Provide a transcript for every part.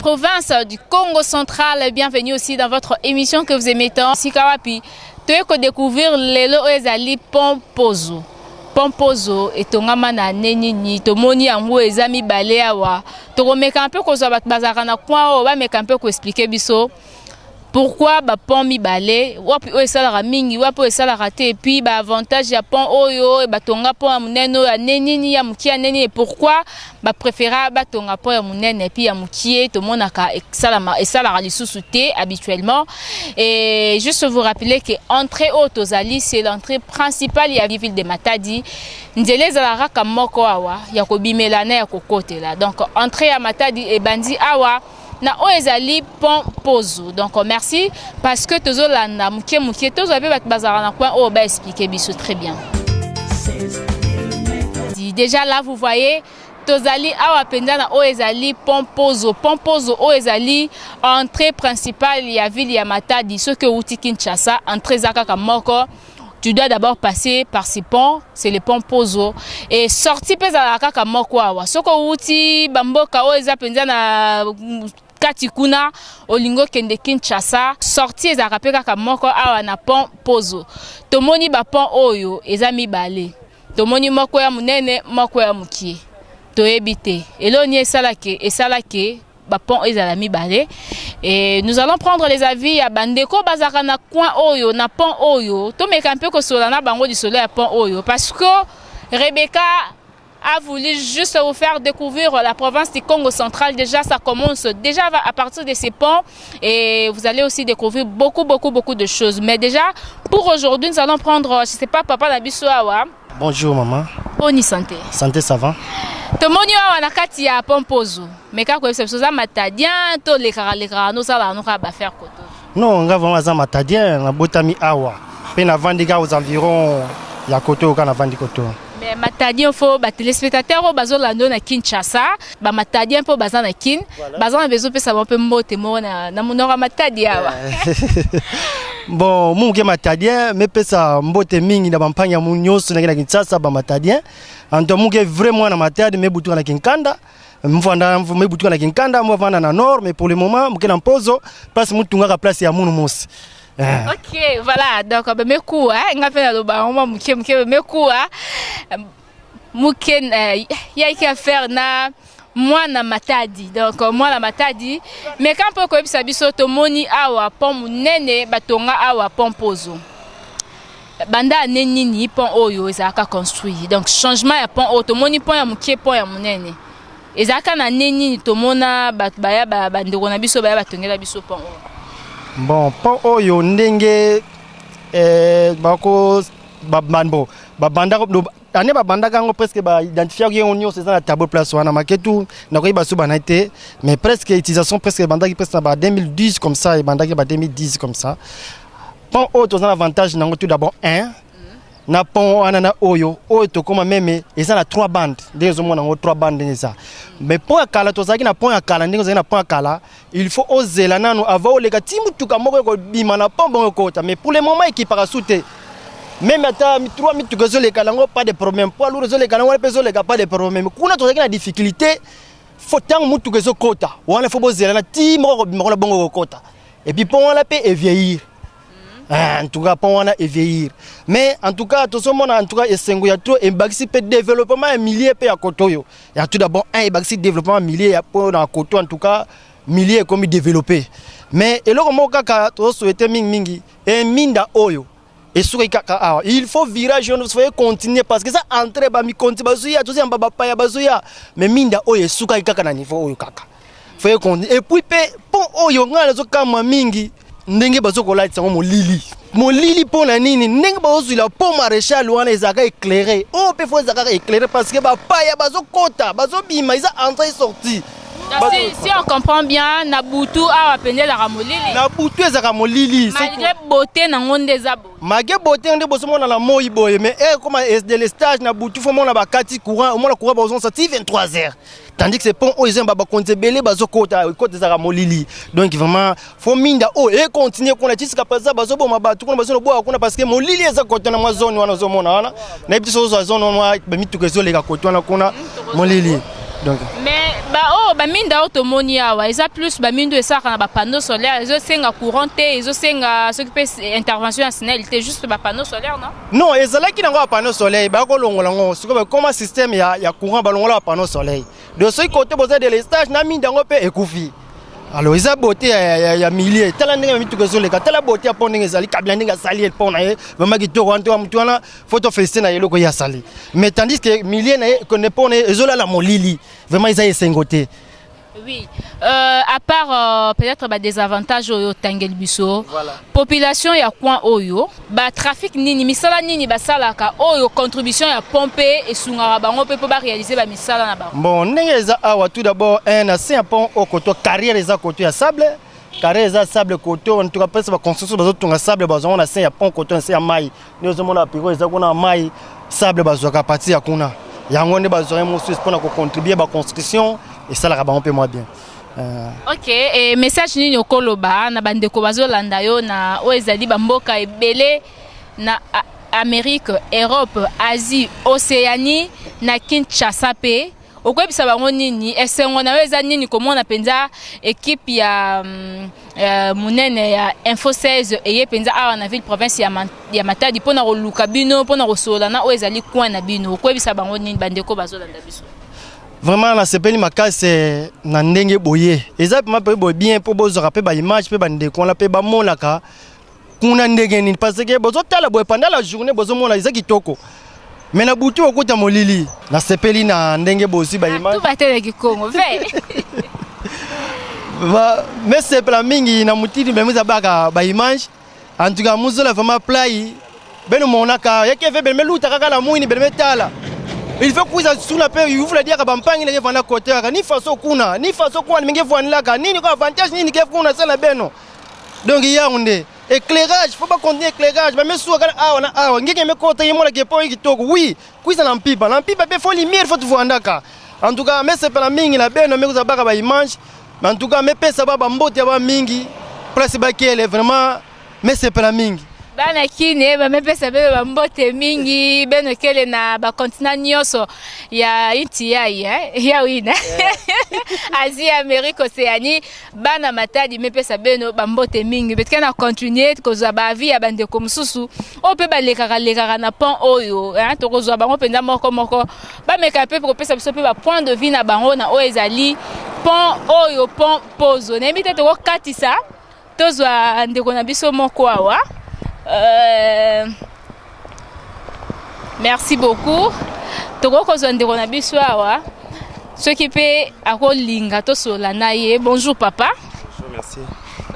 Province du Congo central. Bienvenue aussi dans votre émission que vous aimez tant. Sika wapi, toye découvrir lelo oyo ezali pont Pozo. Pont Pozo etongama na année nini? Tomoni yango eza mibale awa. Tokomeka mpe kozwa bato bazalaka na coin oyo, bameka mpe koexpliquer biso pourquoi bapont mibale, wapi oyo esalaka mingi, wapi oyo esalaka te, et puis baavantage ya pont oyo batonga, pont ya monene oyo ya nini, ya mokie ya nini, et pourquoi bapréféra batonga pont ya monene et puis ya mokie tomonaka esalaka lisusu te habituellement. Et juste vous rappeler que entrée oyo tozali, c'est l'entrée principale ya ville de Matadi. Nzela ezalaka kaka moko awa, ya kobimela na ya kokotela. Donc entrée ya Matadi ebandi awa na oyo ezali pont Pozo. Donc merci parce que tozolanda moke moke, tozwa mpe bato bazalaka na coin oyo baexpliquer biso. Très bien, déjà là vous voyez, tozali awa mpenza na oyo ezali pont Pozo. Pont Pozo oyo ezali entrée principale ya ville ya Matadi. Soki outi Kinshasa, entrée eza kaka moko, tu dois d'abord passer par ce pont, c'est le pont Pozo. Et sortie mpe ezalaka kaka moko awa. Soki outi bamboka oyo eza mpenza na kati kuna, olingi okende Kinshasa, sortie ezalaka mpe kaka moko awa na pont Pozo. Tomoni bapont oyo eza mibale, tomoni moko ya monene, moko ya mokie. Toyebi te eloko nini esalaki bapont ezala mibale. Et nous allons prendre les avis ya bandeko bazalaka na coin oyo, na pont oyo. Tomeka mpe kosola na bango lisolo ya pont oyo, parce que Rebecca a voulu juste vous faire découvrir la province du Congo central. Déjà, ça commence déjà à partir de ces ponts et vous allez aussi découvrir beaucoup, beaucoup, beaucoup de choses. Mais déjà, pour aujourd'hui, nous allons prendre, je sais pas, papa na biso awa. Bonjour maman. Boni santé? Santé, ça va. Tomoni awa na kati ya pont Pozo. Mais kaka koyebisa biso, oza matadien to lekaka lekaka, nosala no kaka bafaire koto? Non, nga vraiment aza matadien, nabotami awa. Mpe navandi kaka aux environs ya koto oyo, kaka navandi koto. Mais matadien, faut batéléspectateur oyo bazolanda na Kinshasa, bamatadien mpo baza na Kin, baza na besoin opesa bango mpe mbote moko na monoko ya Matadi awa. Bon, mu moke matadien, mepesa mbote mingi na bampangi ya mu nyonso ndenge na Kinshasa, bamatadien. Anto muke vrai mwana Matadi, mebutuka na Kinkanda, mvanda mebutuka na Kinkanda, mvanda na nord, mais pour le moment muke na Mpozo, place mutungaka, place ya munu mosi. Eh. Ok, voilà, donc bamekuwa nga mpe naloba yango mwa moke moke, bamekuwa moke yaki affaire na mwana Matadi. Donc mwana Matadi, mais quand mpo koyebisa biso, tomoni awa pont monene batonga awa, pont Pozo, banda ane nini pont oyo ezalaka construit? Donc changement ya pont oyo tomoni, pont ya moke, pont ya monene, ezalaka na nde nini? Tomona bato baya, bandeko na biso baya batongela biso pont oyo. Bon, pont oyo ndenge bako bon, babandaka ane, babandaka yango presque, baidentifiaki yango nyonso, eza na tableau place wana maketu, nakoyeba so bana te, mais presque utilisation presque ebandaki presque na ba 2010 comme ça, ebandaki ba 2010 comme ça. Pont oyo toza na avantage nango tout d'abord, un na pont wana na oyo oyo tokóma même eza na trois bandes, ndenge ozomona yango, trois bandes ndenge eza. Mais pont ya kala, tozalaki na pont ya kala, ndenge ozalaki na pont ya kala, il faut ozela nanu avant oleka ti mutuka moko ekobima na pont, bongo ekota. Mais pour le moment ekipaka su te, même ata trois mituka ezoleka nango, pas de problème. Poids lourd ezoleka nango wana mpe ezoleka, pas de problème. Kuna tozalaki na difficulté, faut ntango mutuka ezokota wana, faut bozela na ti moko kobima kuna, bongo kokota. Et puis pont wana mpe evieillir. Ah, en tout cas pont wana evieillir, mais en tout cas tozomona, en tout cas esengo ya trop, ebakisi mpe développement ya milieu mpe ya koto oyo ya tout d'abord un, ebakisi développement ya milieu ya mpo na koto. En tout cas milieu ekomi développé, mais eloko moko kaka tozosouhaiter mingimingi, eminda oyo esukaki kaka awa, il faut virage wana faut continuer, parce que eza entrée, bamikonti bazoya, tozoyamba bapaya bazoya, mais minda oyo esukaki kaka na niveau oyo kaka, faut continuer. Et puis mpe pont oyo, ngai nazokamwa mingi ndenge bazokolatisa yango molili molili. Mpo na nini? Ndenge bazozwila pont Maréchal wana ezalaka éclairé, oyo mpe faut ezalaka éclairé, parce que bapaya bazokota, bazobima, eza entrée sortie. Si on comprend bien, na butu awa pende ezalaka molili? Na butu ezalaka molili. Malgré beauté nango nde eza boye? Malgré beauté nde bozomona na moi boye, mais ekoma délestage na butu, faut mona bakati courant, omona courant bazongisa ti 23 heures, tandis que ce pont oyo eza bakonzi ebele bazokota, ekota ezalaka molili. Donc vraiment faut minda oyo econtinue kuna tisika mpenza, bazoboma bato kuna, bazoloboya kuna, parce que molili eza kota na mwa zone wana ozomona wana. Nayebi te soki ozwa zone wana, bamituka ezoleka kote wana, kuna molili donc. Mais Baoyo baminda oyo tomoni awa eza plus baminda oyo esalaka na bapanneau solaire, ezosenga courant te, ezosenga soki mpe intervention ya SNEL te, juste bapanneau solaire, non? Non, ezalaki nango bapanneau solaire, bakolongola yango sikoyo, bakoma système ya courant, balongola bapanneau soleil. Donc soki kote boza délestage na minda yango mpe ekufi. Alors eza beauté ya milieu. Tala ndenge mituka ezoleka, tala beauté ya pont ndenge ezali. Kabila ndenge asali ye pont na ye vraiment kitoko wana. Toka mutu wana, faut toféliciter na ye eloko ye asali. Mais tandis que milieu na ye kone, pont na ye ezolala molili, vraiment eza esengo te. Oui, à part peut-être ba désavantage oyo otangeli biso, Voilà. population ya coin oyo, batrafic nini, misala nini basalaka oyo contribution ya pont mpe esungaka bango mpe mpo baréaliser bamisala na bango? Bon, ndenge eza awa, tout d'abord un na se ya pont oyo, koto carrière eza koto ya sable, carrière eza sable koto. En tout cas mpesa baconstruction bazotonga sable, bazwango na se ya pont, koto na se ya mai. Nde ozomona bapiro eza kuna ya mai, sable bazwaka partir ya kuna. Yango nde bazwaka mosusu mpona kocontribuer baconstruction, esalaka bango mpe mwa bien. Ok, e message nini okoloba na bandeko bazolanda yo na oyo ezali bamboka ebele na Amérique, Europe, Asie, Océanie, na Kinshasa mpe? Okoyebisa bango nini? Esengo na yo eza nini komona mpenza équipe ya monene ya Info 16 eye mpenza awa na ville province ya Matadi mpona koluka bino, mpona kosolola na oyo ezali coin na bino? Okoyebisa bango nini, bandeko bazolanda biso? Vraiment nasepeli makasi na ndenge boye. Eza mpema mpe boye bien mpo bozwaka mpe baimage mpe bandeko wana mpe bamonaka kuna ndenge nini, parce que bozotala boye pendant la journée, bozomona eza kitoko, mais na butu okuta molili. Nasepeli na ndenge bozwi baimage. Tu bateleki Kongo ve. Mesepela mingi na mutili me muza baka baimage. En tout cas muzola vraiment play beno monaka yeke ve bene meluta kaka na mwini bene metala. Il faut kuiza suna pe yuvula diaka bampangi nge vanda kote kaka ni faso kuna, ni faso kuna minge vanlaka nini ko avantage nini ke kuna sala beno. Donc yango nde éclairage, faut pas continuer éclairage bamesuka kaka awa na awa ngeke mekota ye mona ke po kitoko. Oui, kuiza na mpipa, na mpipa pe faut lumière, faut tuvandaka. En tout cas mesepela mingi na beno mekuza baka baimage. Mais en tout cas mepesa ba bambote ya ba mingi place bakele, vraiment mesepela mingi. Bana kini bamepesa beno bambote mingi, beno kele na bacontinent nyonso ya inti yai ya wina, Asie, Amérique, Océanie. Bana Matadi mepesa beno bambote mingi. Betika na continue kozwa baavis ya bandeko mosusu oyo mpe balekaka lekaka na pont oyo. Tokozwa bango mpenza moko moko, bameka mpe kopesa biso mpe bapoint de vue na bango na oyo ezali pont oyo, pont Pozo. Nayebi te, tokokatisa, tozwa ndeko na biso moko awa. Merci beaucoup. Tokoki kozwa ndeko na biso awa soki mpe akolinga tosolola na ye. Bonjour papa. Bonjour, merci.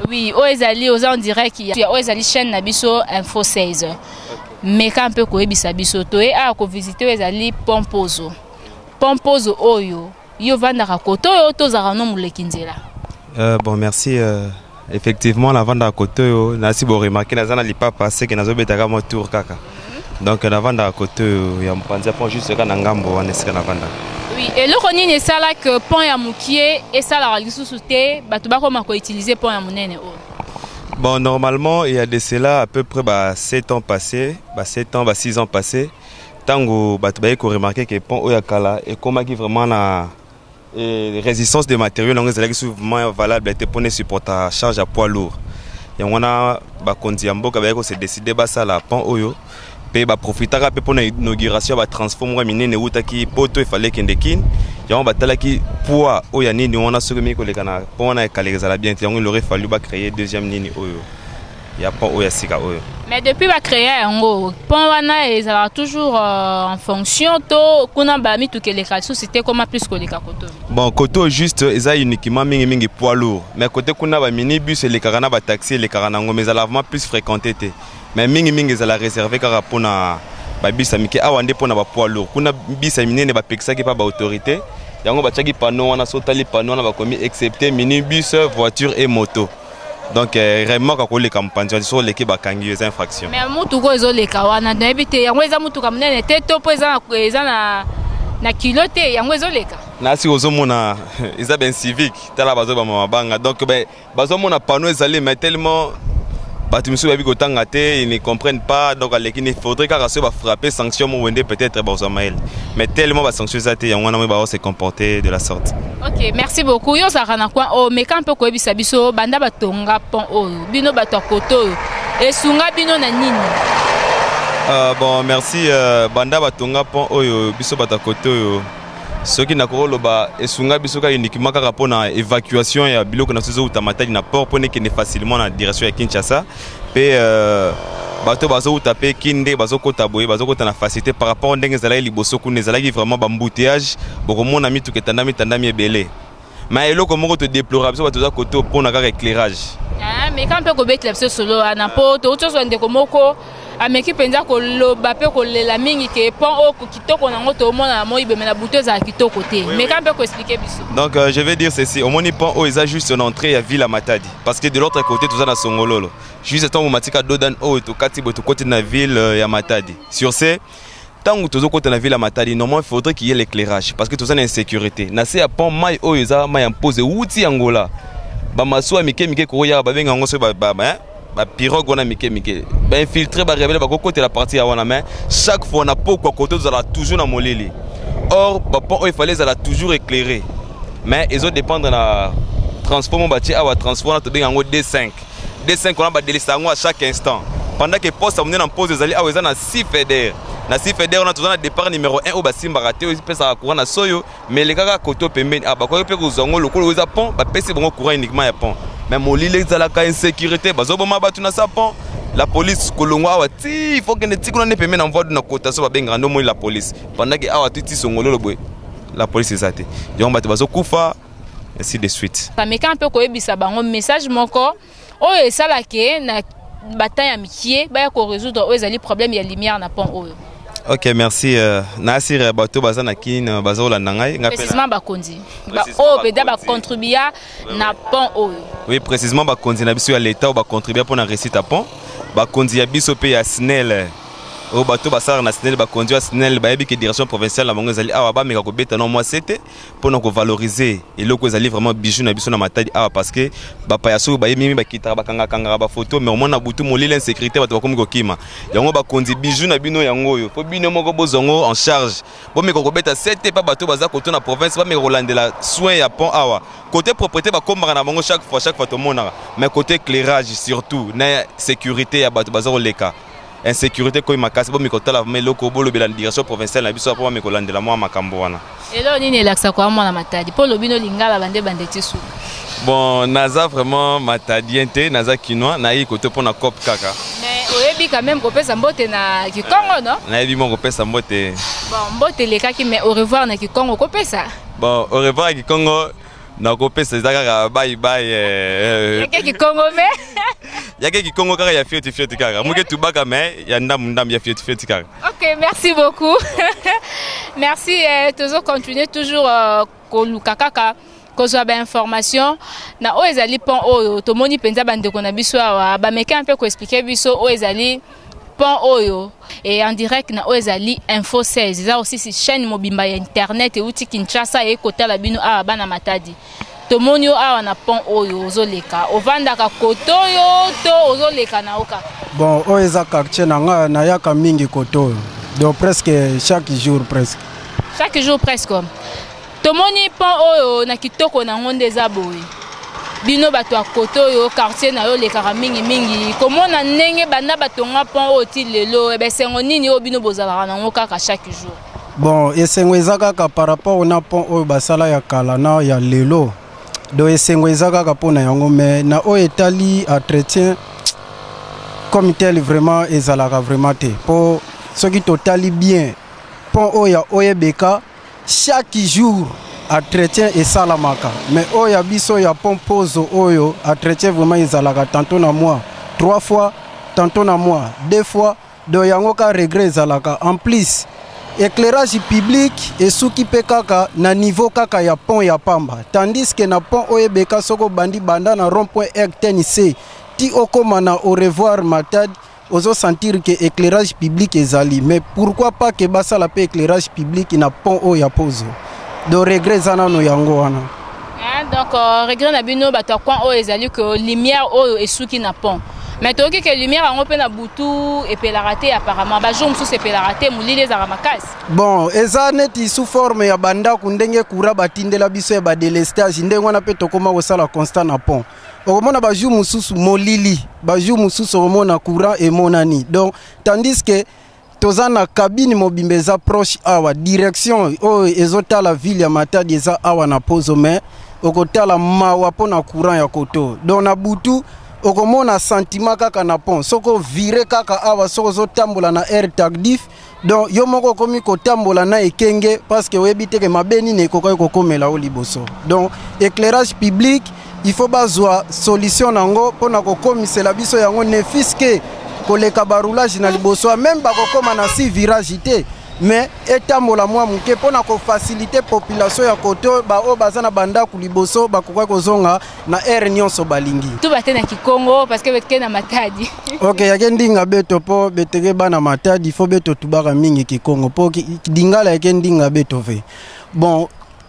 Oui, oyo ezali, oza en direct ya oyo ezali chaîne na biso Info 16. Meka mpe koyebisa biso, toye awa kovisiter oyo ezali pont Pozo. Pont Pozo oyo, yo ovandaka kote oyo tozalaka no moleki nzela? Bon, merci. Effectivement, navandaka kote oyo. Nasi boremarquer naza na lipapa seke, nazobetaka mwa tour kaka. Donc navandaka kote oyo ya mopanzi ya pont, juste kaka na ngambo wana esika navandaka. Oui, eloko nini esalaka pont ya mokie esalaka lisusu te, bato bakoma koutiliser pont ya monene oyo? Bon, normalement, il y a de cela à peu près bah, 7 ans passés, bah, 7 ans, bah, 6 ans passés, tango bato baye koremarquer que pont oyo ya kala ekomaki vraiment na et résistance des matériaux nango ezalaki souvent valable te mpona esupporta charge ya poids lourd. Yango wana bakonzi ya mboka bayaki kose décider basala pont oyo, mpe baprofitaka mpe mpona inauguration ya batransfo moko ya minene eutaki Poto, efale ekende Kine. Yango batalaki poids oyo ya nini wana, soki mingi koleka na pont wana ekaleka, ezala bien te. Yango il aurait fallu bacréer deuxième nini oyo ya pont oyo ya sika oyo. Mais depuis bacréa yango, pont wana ezalaka toujours en fonction to kuna bamituka eleka lisusu te, koma plus koleka koto? Bon, côté oyo juste eza uniquement mingimingi poids lourd, mais côté kuna baminibus elekaka na bataxi elekaka nango, mais ezala vraiment plus fréquenté te. Mais mingimingi ezala réservé kaka mpona babus ya mike. Awa nde mpona bapoids lourd, kuna bus ya minene bapekisaki mpa baautorité. Yango batiaki panneau wana. So otali panneau wana, bakomi excepté minibus, voiture et moto. Donc remorque akoleka mopanzi wana, so oleki bakangi yo, eza infraction. Mais mutuka oyo ezoleka wana, nayebi te, yango eza mutuka monene te to mpo eza na kilo te, yango ezoleka? Nasi ozomona eza ben civique, tala bazobama mabanga. Donc bazomona panneau ezali, mais tellement Bato misusu bayebi kotanga te, ils ne comprennent pas. Donc aleki, il faudrait kaka soki bafrappe sanction moko nde peut-être bazwa mayele, mais tellement basanction eza te, yango wana moi bao se comporter de la sorte. Ok, merci beaucoup. Yo ozalaka na coin oyo, meka mpe koyebisa biso, banda batonga pont oyo, bino bato ya kote oyo, esunga bino na nini? Bon, merci. Banda batonga pont oyo, biso bato ya kote oyo, soki nakoki koloba, esunga biso kaka uniquement kaka mpona évacuation ya biloko na biso ezowuta Matadi na port, mpona ekende facilement na direction ya Kinshasa. Mpe bato bazowuta mpe Kin, nde bazokota boye, bazokota na facilité par rapport ndenge ezalaki liboso. Kuna ezalaki vraiment baembouteillage, bokomona mituka etandami etandami ebele. Mais eloko moko todeplora, biso bato toza kote, mpona kaka éclairage. Meka mpe kobetela biso solo wana, mpo touti ozwa ndeko moko ameki mpenza koloba mpe kolela mingi ke pont oyo, kitoko nango tomona na moi beme, na butu ezala kitoko te. Meka mpe koexpliquer biso. Donc je vais dire ceci: omoni pont oyo eza juste na entrée ya ville ya Matadi, parce que de l'autre côté toza na Songololo. Juste ntango bomatika dos d'âne oyo, tokati boye, tokoti na ville ya Matadi. Sur ce, ntango tozokota na ville ya Matadi, normalement il faudrait qu'il y ait l'éclairage, parce que toza na insécurité na se ya pont. Mai oyo eza mai ya mpose ewuti Angola, bamasuwa mike mike kokoyaka, babenga yango soki bapirogue wana mike mike, bainfiltré, barebelles bakokotela partie ya wana. Mais chaque fois na pokwa, kote tozala toujours na molili. Or bapont oyo efale ezala toujours éclairé, mais ezodépendre na transfo mo batie awa. Transfo wana tobenga yango D5. D5 wana badelisa yango à chaque instant, pendant que poste ya monene na mpose ezali awa, eza na 6 feeder. Na 6 feeder wana, toza na départ numéro 1 oyo basimbaka te, oyo epesaka courant na soyo, mais elekaka koto pembeni. Ah, bakoki mpe kozwa yango lokola oyo eza pont, bapesi bango courant uniquement ya pont, mais molili ezalaka, insécurité, bazoboma bato na sa pont. La police kolongwa awa ti faut kende ti kuna nde pembeni na mvwadu na kota so babengaka nde omoni la police, pendant que awa ti ti Songololo boye, la police eza te. Yango bato bazokufa, ainsi de suite. Meka mpe koyebisa bango message moko oyo esalaka na batemps ya mikie baya korésoudre oyo ezali problème ya lumière na pont oyo. Ok, merci. Nasir, bato baza na Kine, baza kolanda ngai. Précisément bakonzi oyo mpenza bacontribua na pont oyo. Oui, précisément bakonzi na biso ya l'État oyo bacontribua mpona réussite ya pont, bakonzi ya biso mpe ya SNEL, oyo bato basalaka na SNEL, bakonzi ya SNEL bayebi ke direction provinciale na bango ezali awa, bameka kobeta no mwa sete mpona kovaloriser eloko ezali vraiment bijou na biso na Matadi awa, parce que bapaya soki bayebi mimi bakitaka, bakangakangaka bafoto, mais omona butu molili, insécurité, bato bakomi kokima. Yango bakonzi, bijou na bino yango oyo, mpo bino moko bozwa yango en charge. Bomeka kobeta sete mpa bato baza koto na province, bameka kolandela soin ya pont awa. Côté propreté, bakombaka na bango chaque fois, chaque fois tomonaka, mais côté éclairage surtout na sécurité ya bato baza koleka, insécurité koyi makasi. Bomeka kotala vraiment eloko bolobela direction provinciale na biso mpo bameka kolandela mwa makambo wana. Eloko nini elakisaka kwa mwana Matadi, mpo olobi no lingala bande bande ti suka? Bon, naza vraiment matadien te, naza Kinois, nayebi kote mpo na cope kaka. Mais oyebi quand même kopesa mbote na Kikongo, no? Nayebi mwa kopesa mbote. Bon, mbote elekaki, mais au revoir na Kikongo kopesa? Bon, au revoir ya Kikongo nakopesa eza kaka bye bye. Yake Kikongo mais. Yake Kikongo kaka ya fieti fieti, kaka moke tubaka, mais ya ndambu ndambu, ya fieti fieti kaka. Ok, merci beaucoup, merci. Tozo continuer toujours koluka kaka kozwa bainformation na oyo ezali pont oyo. Tomoni mpenza bandeko na biso awa bameki mpe koexpliquer biso oyo ezali pont oyo. E en direct na oyo ezali Info 16, eza aussi si chaîne mobimba ya internet euti Kinshasa eye kotala bino awa, bana Matadi. Tomoni yo awa na pont oyo, ozoleka, ovandaka kote oyo to ozoleka na yo kaka? Bon, oyo eza quartier na nga, nayaka mingi kote oyo, donc presque chaque jour presque. Chaque jour presque. Tomoni pont oyo na kitoko nango nde eza boye. Bino bato ya kote oyo, quartier na yo, olekaka mingimingi, komona ndenge banda batonga pont oyo ti lelo, esengo nini oyo bino bozalaka nango kaka chaque jour? Bon, esengo eza kaka par rapport na pont oyo basala ya kala na ya lelo. Donc esengo eza kaka mpona yango, mais na oyo etali entretien comme tel, vraiment ezalaka vraiment te, mpo soki totali bien pont oyo ya Oyebeka, chaque jour entretien esalamaka, mais oyo ya biso ya pont Pozo oyo, entretien vraiment ezalaka tantôt na mois trois fois, tantôt na mois deux fois. Donc yango ka regret ezalaka. En plus, éclairage public esuki mpe kaka na niveau kaka ya pont ya pamba, tandis que na pont oyo ebeka, soki obandi banda na rond point RTNC ti okóma na Au Revoir Matadi, ozosentir ke éclairage public ezali. Mais pourquoi pas ke basala mpe éclairage public na pont oyo ya Pozo? Donc regret eza nano yango wana. Donc regret na bino bato ya coin oyo ezali ke lumière oyo esuki na pont. Mais toyoki ke lumière yango mpe na butu epelaka te, apparemment bajour mosusu epelaka te, molili ezalaka makasi. Bon, eza neti sous forme ya bandako, ndenge courant batindela biso ya badélestage, ndenge wana mpe tokóma kosala constat na pont. Okomona bajour mosusu molili, bajour mosusu okomona courant emonani. Donc tandis que toza na cabine mobimba eza proche awa, direction oyo ezotala ville ya Matadi eza awa na Pozo, mais okotala mawa mpo na courant ya koto. Donc na butu okomona sentiment kaka na pont, soki ovire kaka awa, soki ozotambola na air tardif, donc yo moko okomi kotambola na ekenge parce que oyebi te ke mabe nini ekokaki kokomela yo liboso. Donc éclairage public, il faut bazwa solution nango mpona kokomisela biso yango, ne fût-ce que koleka baroulage na liboso, même bakokóma na si virage te, mais etambola mwa moke mpona kofaciliter population ya koto, baoyo baza na bandako liboso bakoka kozonga na aire nyonso balingi. Tuba te na Kikongo parce que betike na Matadi. Ok, yake ndinga beto mpo beteke bana Matadi, fo beto tubaka mingi Kikongo mpo dingala yake ndinga beto ve. Bon,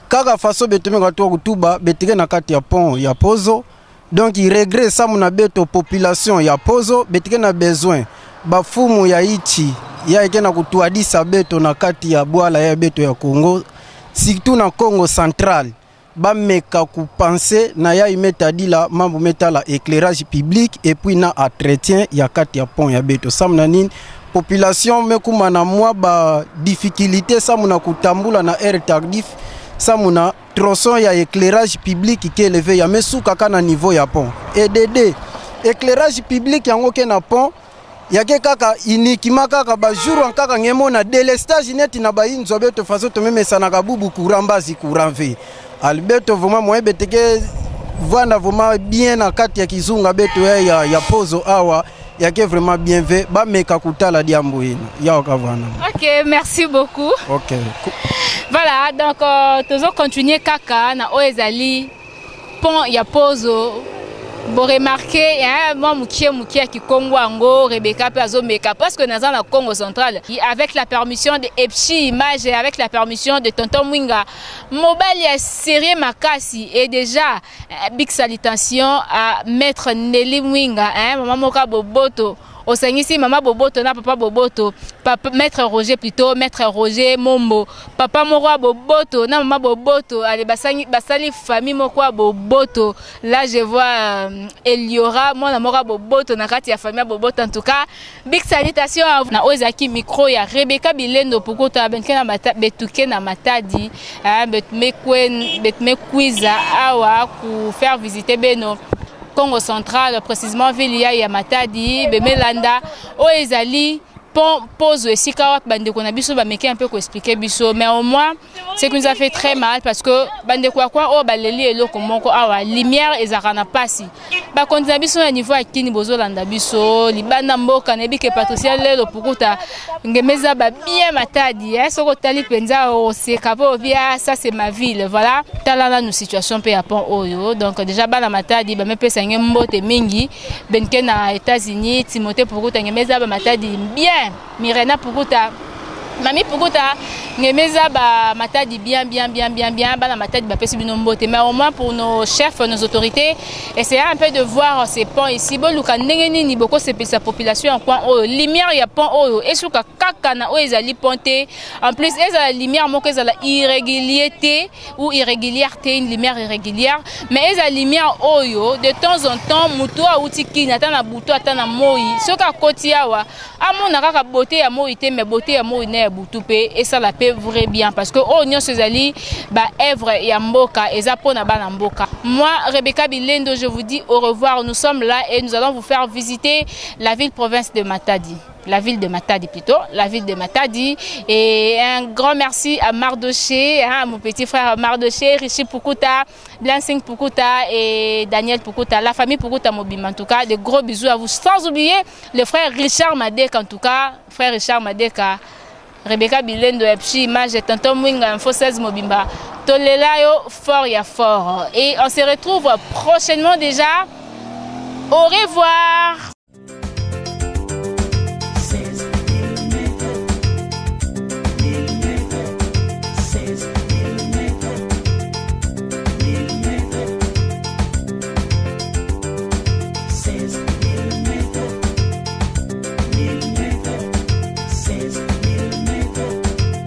kaka faso beto mingi to kutuba beteke na kati ya pont ya Pozo. Donc regret samu na beto population ya Pozo, beteke na besoin bafumu ya ichi ya eke na kutuadisa beto na kati ya bwala ya beto ya Congo, surtout na Congo Central, bameka kopenser na ya imetadila mambo metala éclairage public et puis na entretien ya kati ya pont ya beto. Samu na nini population mekuma na mwa ba difficulté samu na kutambula na air tardif, samu na tronçon ya éclairage public ke élevé ya mesuka kaka na niveau ya pont. Edd éclairage public yango ke na pont yake kaka uniquement kaka bajour kaka ngemona délestage neti na bayinzwa beto faso tomemesanaka bubu courant mbazi courant ve albeto. Vraiment moyen beteke vanda vraiment bien na kati ya kizunga beto ya Pozo awa yake vraiment bien ve, bameka kutala diambo ina yaoka vana. Ok, merci beaucoup. Ok. Voilà, donc tozo continuer kaka na oyo ezali pont ya Pozo. Boremarquer, hein, mwa mokie mokie ya Kikongo yango Rebeka mpe azomeka parce que naza na Congo Central avec la permission de Epchi Image et avec la permission de tonton Mwinga, mobali ya sérieux makasi. Et déjà big salutation à maître Nelly Mwinga, hein, mama moka boboto osangisi mama boboto na papa boboto, papa maître Roger, plutôt maître Roger Mombo, papa moko ya boboto na mama boboto. Ale basali, basali famille moko ya boboto. Là je vois Eliora, mwana moko ya boboto na kati ya famille ya boboto. En tout cas, big salutation na oyo ezalaki micro ya Rebeka Bilendo Pukuta benke na mata, betuke na Matadi, betumekwiza awa ku faire visiter beno Congo Central, précisément ville ya Matadi, bemelanda oyo ezali pont Pozo, esika wapi bandeko na biso bameki un peu koexpliquer biso. Mais au moins, ce qui nous a fait très mal, parce que bandeko ya kwa oyo baleli eloko moko awa, lumière ezalaka na pasi. Bakonzi na biso na niveau ya Kini, bozolanda biso libanda mboka, nayebi ke Patricia Lelo Pukuta ngeme eza babien Matadi, eh? Soki otali mpenza oseka mpo obia, ça c'est ma ville. Voilà, tala nanu situation mpe ya pont oyo. Donc déjà bana Matadi bamepesa nge mbote mingi, benke na États-Unis, Timothée Pukuta ngeme eza bamatadi bien, Mirena Pukuta, mami Pukuta ngeme eza bamatadi bien bien bien bien bien. Bana Matadi bapesi bino mbote. Mais au moins pour nos chefs, nos autorités, essayez un peu de voir ces ponts ici, boluka ndenge nini bokosepelisa population ya coin oyo. Lumière ya pont oyo esuka kaka na oyo ezali pont te. En plus ezala lumière moko ezala irrégulier te ou irrégulière te, une lumière irrégulière, mais ezala lumière oyo de temps en temps moto awuti Kini, ata na butu ata na moi, soki akoti awa amona kaka beauté ya moi te, mais beauté ya moi na ya butu mpe esala mpe vrai bien, parce que oyo nyonso ezali baœuvre ya mboka, eza mpona bana mboka. Moi, Rebecca Bilendo, je vous dis au revoir. Nous sommes là et nous allons vous faire visiter la ville province de Matadi, la ville de Matadi plutôt, la ville de Matadi. Et un grand merci à Mardoché, hein, mon petit frère Mardoché, Richie Pukuta, Blansing Pukuta et Daniel Pukuta, la famille Pukuta Mobim. En tout cas, de gros bisous à vous. Sans oublier le frère Richard Madek, en tout cas, frère Richard Madeka, Rebecca Bilendo, Epchi, Image, Tonton Mwinga, Info 16 Mobimba. Tolela yo fort ya fort. Et on se retrouve prochainement déjà. Au revoir.